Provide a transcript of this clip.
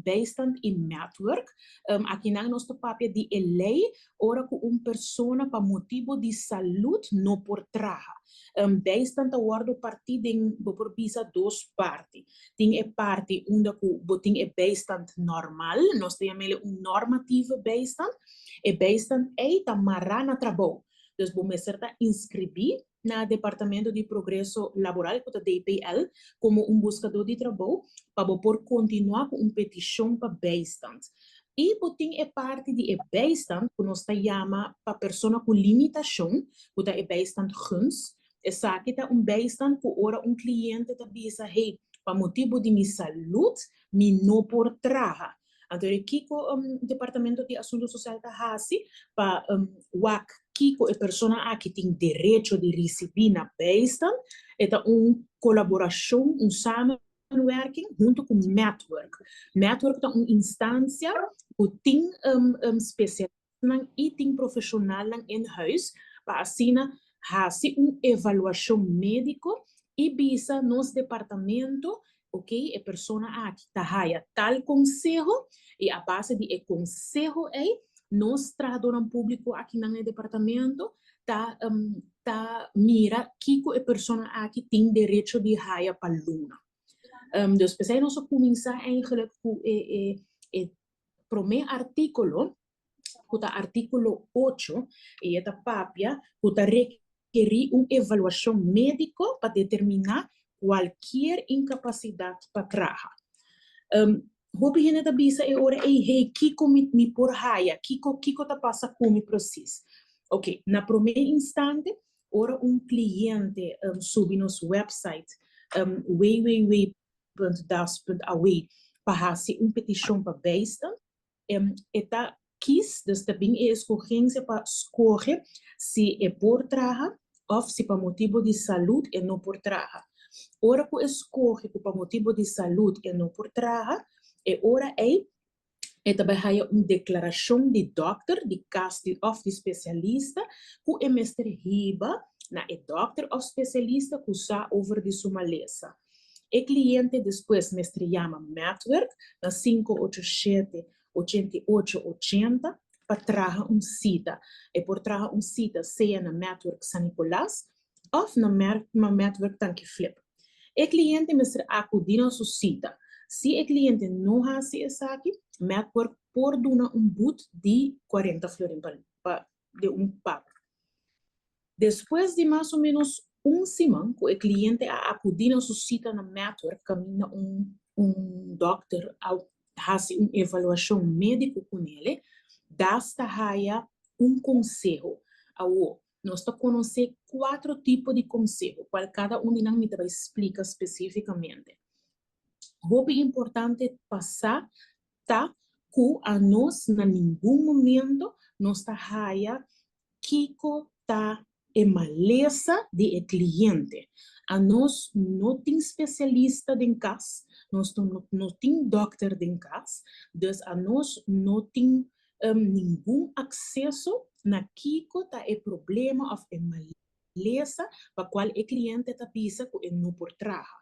Bijstand i Maatwerk. Akinan nos ta papia di e lei ora ku un persona pa motibu di salú no por traha. Bijstand ta wòrdu partí den, bo por bisa, dos parti. Tin e parti unda ku bo tin e bijstand normal, nos ta yam'é un normatieve bijstand. E bijstand ei ta mará na trabou. Dus bo mester ta inskribí na Departamento di Progreso Laboral, ku ta DPL, komo un buskadó di trabou, pa bo por kontinuá ku un petishon pa bijstand. I bo tin e parti di e bijstand ku nos ta yama pa persona ku limitashon, ku ta e bijstand guns. Esaki ta un bijstand ku ora un kliente ta bisa: "Hey, pa motibu di mi salú, mi no por traha." Anto, kiko Departamento di Asuntu Sosial ta hasi pa wak kiko e persona aki tin derecho di risibí na bijstand, e ta un kolaborashon, un samenwerking huntu ku Maatwerk. Maatwerk ta un instansia ku tin spesialista i tin profeshonal in huis pa asina hasi un evaluashon médiko i bisa nos departamento: "Ok, e persona aki ta haya tal konseho," i a base di e konseho ei nos trahadónan públiko aki na departamento ta mira kiko e persona aki tin derecho di haya pa luna. Dus p'esei nos a kuminsá eigenlijk ku e promé artíkulo, ku ta artíkulo 8, i e ta papia ku ta rekerí un evaluashon médiko pa determiná kualke inkapasidat pa traha. Hopi hende ta bisa e ora ei: "Hey, kiko mi por haya? Kiko ta pasa ku mi precies?" Ok, na promé instante, ora un kliente subi nos website www.das.aw pa hasi un petishon pa bijstand, e ta kies, dus ta bin e eskohensia pa skohe si e por traha òf si pa motibu di salú e no por traha. Ora ku e skohe ku pa motibu di salú e no por traha, e ora ei e ta bai haya un deklarashon di dòkter, di kas di òf di spesialista, ku e mester hiba na e dòkter òf spesialista ku sa over di su malesa. E kliente despues mester yama Maatwerk na 587 8880 pa traha un sita. E por traha un sita sea na Maatwerk San Nicolas òf na Maatwerk Tanki Flip. E kliente mester akudí na su sita. Si e kliente no hasi esaki, Maatwerk por duna un but di 40 florin pa di un pago. Despues di mas o ménos un siman ku e kliente a akudí na su sita na Maatwerk, kaminda un dòkter a hasi un evaluashon médiko kuné, DAS ta haya un konseho. Awo, nos ta konosé kuater tipo di konseho, kual kada un di nan mi ta bai splika spesífikamente. Hopi importante pa sa ta ku anos na ningun momento nos ta haya kiko ta e malesa di e kliente. Anos no tin spesialista den kas, nos no tin dòkter den kas, dus anos no tin ningun akseso na kiko ta e problema òf e malesa pa kual e kliente ta bisa ku e no por traha.